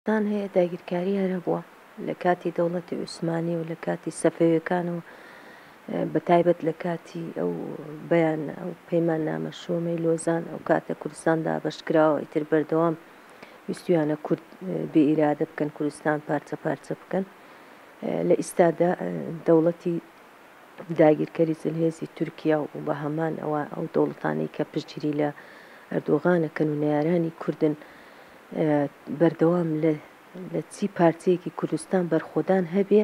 کوردستان هەیە داگیرکاری هەر هەبووە لە کاتی دەوڵەتی عوسمانی و لە کاتی سەفەویەکان و بە تایبەت لە کاتی ئەو بەیان ئەو پەیماننامە شۆمەی لۆزان ئەو کاتە کوردستان دابەش کراوە ئیتر بەردەوام ویستویانە کورد بێ ئیرادە بکەن کوردستان پارچە پارچە بکەن لە ئیستادا دەوڵەتی داگیرکەری زلهێزی تورکیا و بە هەمان ئەوە ئەو دەوڵەتانەی کە پشتگیری لە ئەردۆغان ئەکەن و نەیارانی کوردن بەردەوام لە لە چی پارچەیەکی کوردستان بەرخۆدان هەبێ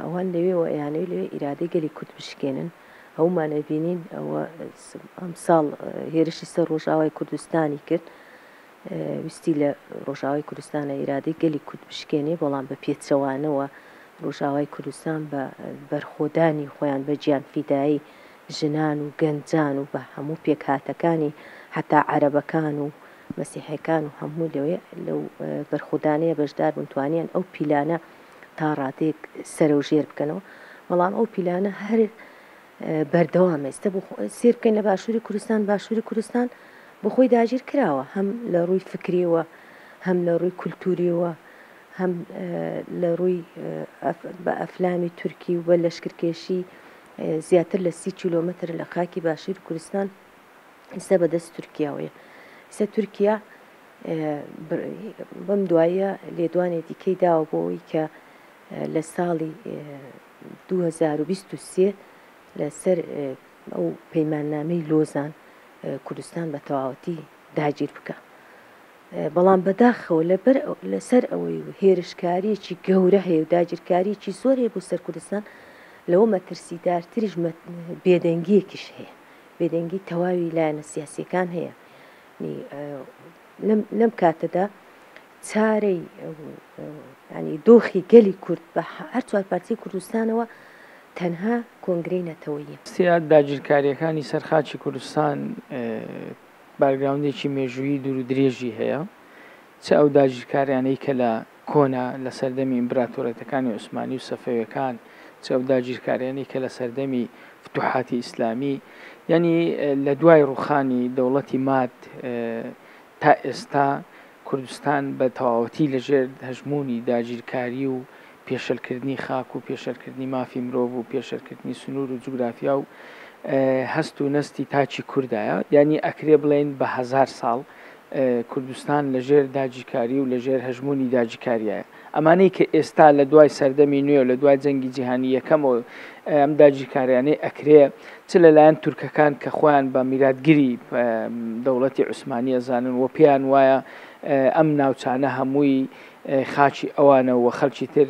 ئەوان لەوێوە ئەیانەوێ لەوێ ئیرادەی گەلی کورد بشکێنن هەموومان ئەبینین ئەوە ئەمساڵ هێرشی سەر ڕۆژاوای کوردستانی کرد ویستی لە ڕۆژاوای کوردستانە ئیرادەی گەلی کورد بشکێنێ، بەڵام بە پێچەوانەوە ڕۆژاوای کوردستان بە بەرخۆدانی خۆیان بە گیانفیدایی ژنان و گەنجان و بە هەموو پێکهاتەکانی حەتا عەرەبەکان و مەسیحیەکان و هەموو لەوێ لەو بەرخۆدانەیە بەشدار بوون توانیان ئەو پیلانە تا ڕادەیەک سەرەوژێر بکەنەوە، بەڵام ئەو پیلانە هەر بەردەوامە ئێستا بۆ سێر بکەین لە باشووری کوردستان باشووری کوردستان بۆ خۆی داگیر کراوە هەم لە ڕووی فکریەوە هەم لە ڕووی کولتوریەوە هەم لە ڕووی بە ئەفلامی تورکی و بە لەشکرکێشی زیاتر لە سی کیلۆمەتر لە خاکی باشووری کوردستان ئێستا بەدەست تورکیاوەیە ئێستا تورکیا بەم دوایە لێدوانێ دیکەی داوە بۆ ئەوەی کە لە ساڵی 2023 لەسەر ئەو پەیماننامەی لۆزان کوردستان بە تەواوەتی داگیر بکا. بەڵام بەداخەوە لەبەر لەسەر ئەوەی و هێرشکارییەکی گەورە هەیە و داگیرکارییەکی زۆر هەیە بۆ سەر کوردستان، لەوە مەترسیدارتریش بێدەنگییەکیش هەیە. بێدەنگی تەواوی لایەنە سیاسییەکان هەیە. لەم کاتەدا چارەی یانی دۆخی گەلی کورد بە هەر چوارپارچەی کوردستانەوە تەنها کۆنگرەی نەتەوەییە. ستیا داگیرکارییەکانی سەر خاکی کوردستان بارگراوندێکی مێژوویی دوور و درێژی هەیە، چ ئەو داگیرکاریانەی کە لە کۆنا لە سەردەمی ئیمبراتۆرێتەکانی عوسمانی و سەفەویەکان، چ ئەو داگیرکاریانەی کە لە سەردەمی فتوحاتی ئیسلامی یانی لە دوای ڕووخانی دەوڵەتی ماد تا ئێستا کوردستان بە تەواوەتی لە ژێر هەژموونی داگیرکاری و پێشێلکردنی خاک و پێشێلکردنی مافی مرۆڤ و پێشێلکردنی سنوور و جوگرافیا و هەست و نەستی تاکی کوردایە. یانی ئەکرێ بڵێین بە هەزار ساڵ کوردستان لە ژێر داگیرکاری و لە ژێر هەژموونی داگیرکاریایە. ئەمانەی کە ئێستا لە دوای سەردەمی نوێ و لە دوای جەنگی جیهانی یەکەمەوە ئەم داگیرکاریانەی ئەکرێ چ لە لایەن تورکەکان کە خۆیان بە میراتگری دەوڵەتی عوسمانی ئەزانن و پێیان وایە ئەم ناوچانە هەمووی خاکی ئەوانە و خەلکی تر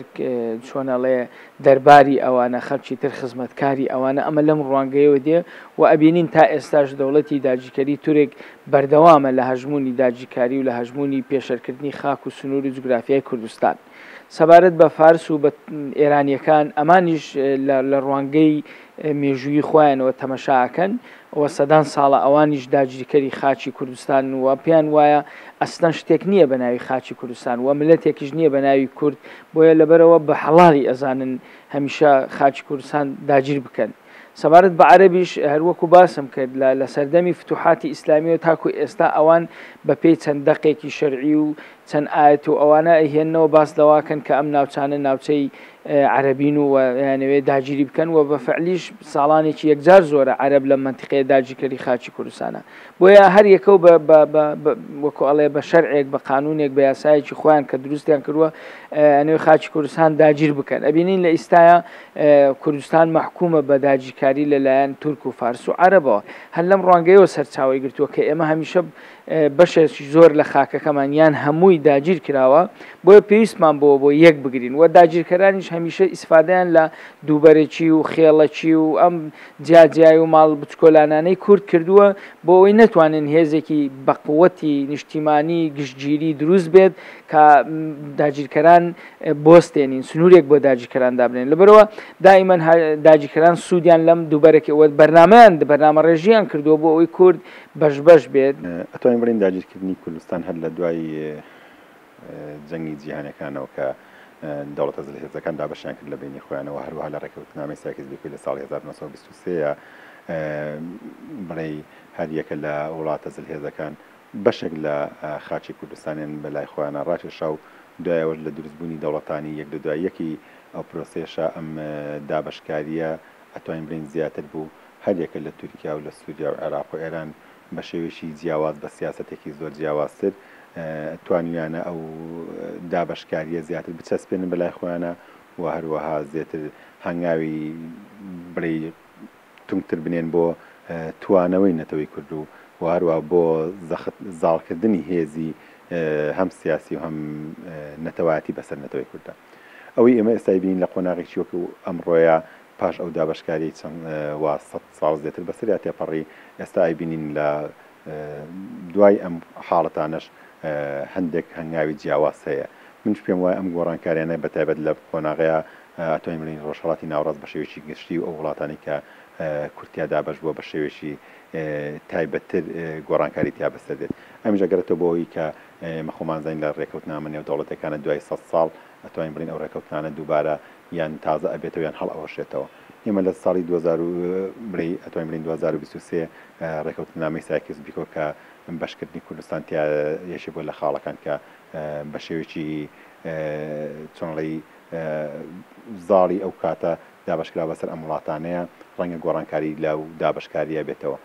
چۆن ئەڵێ دەرباری ئەوانە خەلکی تر خزمەتکاری ئەوانە ئەمە لەم ڕوانگەیەوە دێ و ئەبینین تا ئێستاش دەوڵەتی داگیرکەری تورک بەردەوامە لە هەژموونی داگیرکاری و لە هەژموونی پێشێلکردنی خاک و سنوور و جوگرافیای کوردستان. سەبارەت بە فارس و بە ئێرانییەکان، ئەمانیش لە ڕوانگەی مێژوویی خۆیانەوە تەمەشا ئەکەن و سەدان ساڵە ئەوانیش داگیرکەری خاکی کوردستانن و پێیان وایە ئەسلەن شتێک نییە بە ناوی خاکی کوردستان و مللەتێکیش نییە بە ناوی کورد، بۆیە لەبەرئەوە بە حەڵاڵی ئەزانن هەمیشە خاکی کوردستان داگیر بکەن. سەبارەت بە عەرەبیش هەر وەکو باسم کرد لە لە سەردەمی فتوحاتی ئیسلامیەوە تاکو ئێستا ئەوان بە پێی چەند دەقێکی شەرعی و چەند ئایەت و ئەوانە ئەیهێننەوە باس لەوە کەن کە ئەم ناوچانە ناوچەی عەرەبین و ئەیانەوێ داگیری بکەن و بە فعلیش ساڵانێکی یەکجار زۆرە عەرەب لەم مەنتیقەیە داگیرکەری خاکی کوردستانە بۆیە هەر یەکەو بە بە بە وەکو ئەڵێ بە شەرعێک بە قانونێک بە یاسایەکی خۆیان کە دروستیان کردووە ئەنێ خاکی کوردستان داگیر بکەن ئەبینین لە ئیستایا کوردستان مەحکومە بە داگیرکاری لە لایەن تورک و فارس و عەرەبەوە هەر لەم ڕوانگەیەوە سەرچاوەی گرتووە کە ئێمە هەمیشە بەشێکی زۆر لە خاکەکەمان یان هەمووی داگیر کراوە بۆیە پێویستمان بۆ بۆ یەک بگرین و داگیرکەرانیش هەمیشە ئیسفادەیان لە دووبەرەکی و خێڵەکی و ئەم جیاجیای و ماڵ بچکۆلانانەی کورد کردووە بۆ ئەوەی نەتوانن هێزێکی بەقوەتی نیشتیمانی گشتگیری دروست بێت کە داگیرکەران بۆستێنین سنوورێک بۆ داگیرکەران دابنێن لەبەرەوە دائیمەن داگیرکەران سوودیان لەم دووبەرەکی وە بەرنامەیان بەرنامەڕێژیان کردووە بۆ ئەوەی کورد بەش بەش بێت. ئەتوانین بڵێین داگیرکردنی کوردستان هەر لە دوای جەنگی جیهانەکانەوە کە دەوڵەتە زلهێزەکان دابەشیان کرد لە بەینی خۆیانەوە هەروەها لە ڕێکەوتنامەی سایکس بیکۆی لە ساڵی 1923 بڵێی هەر یەکە لە وڵاتە زلهێزەکان بەشێک لە خاکی کوردستانیان بە لای خۆیانە ڕاکێشا و دوای ئەوەش لە دروستبوونی دەوڵەتانی یەک لە دوای یەکی ئەو پرۆسەیەشا ئەم دابەشکارییە ئەتوانین بڵێین زیاتر بوو، هەریەکە لە تورکیا و لە سوریا و عێراق و ئێران بە شێوەیەکی جیاواز بە سیاسەتێکی زۆر جیاوازتر توانیویانە ئەو دابەشکارییە زیاتر بچەسپێنن بە لای خۆیانە و هەروەها زێتر هەنگاوی بڵێی توندتر بنێن بۆ توانەوەی نەتەوەی کورد و و هەروەها بۆ زەخت زاڵکردنی هێزی هەم سیاسی و هەم نەتەوایەتی بەسەر نەتەوەی کورددا. ئەوەی ئێمە ئێستا ئەیبینین لە قۆناغێکی وەکو ئەمڕۆیا پاش ئەو دابەشکاریەی چەند وا سەت ساڵ زێتر بەسەریا تێپەڕی ئێستا ئەیبینین لە دوای ئەم حاڵەتانەش هەندێک هەنگاوی جیاواز هەیە. منیش پێم وایە ئەم گۆڕانکاریانە بە تایبەت لە قۆناغەیا ئەتوانین بڵێین ڕۆژهەڵاتی ناوەڕاست بە شێوەیەکی گشتی و ئەو وڵاتانەی کە کورد تیا دابەش بووە بە شێوەیەکی تایبەتتر گۆڕانکاری تیا بەسەر دێت. ئەمیش ئەگەڕێتەوە بۆ ئەوەی کە ئێمە خۆمان زانین لە ڕێکەوتنامە نێودەوڵەتیەکانە دوای سەت ساڵ ئەتوانین بڵێین ئەو ڕێکەوتنانە دووبارە یان تازە ئەبێتەوە یان هەڵئەوەشێتەوە. ئێمە لە ساڵی 2000 و بڵێی ئەتوانین بڵێین 2023 ڕێکەوتنامەی سایکس بیکۆ کە بەشکردنی کوردستان تیا یەکێک بووە لە خاڵەکان کە بە شێوەیەکی چۆن ئەڵێی زاڵی ئەو کاتە دابەشکرا بەسەر ئەم وڵاتانەیە، ڕەنگە گۆڕانکاری لەو دابەشکارییە بێتەوە.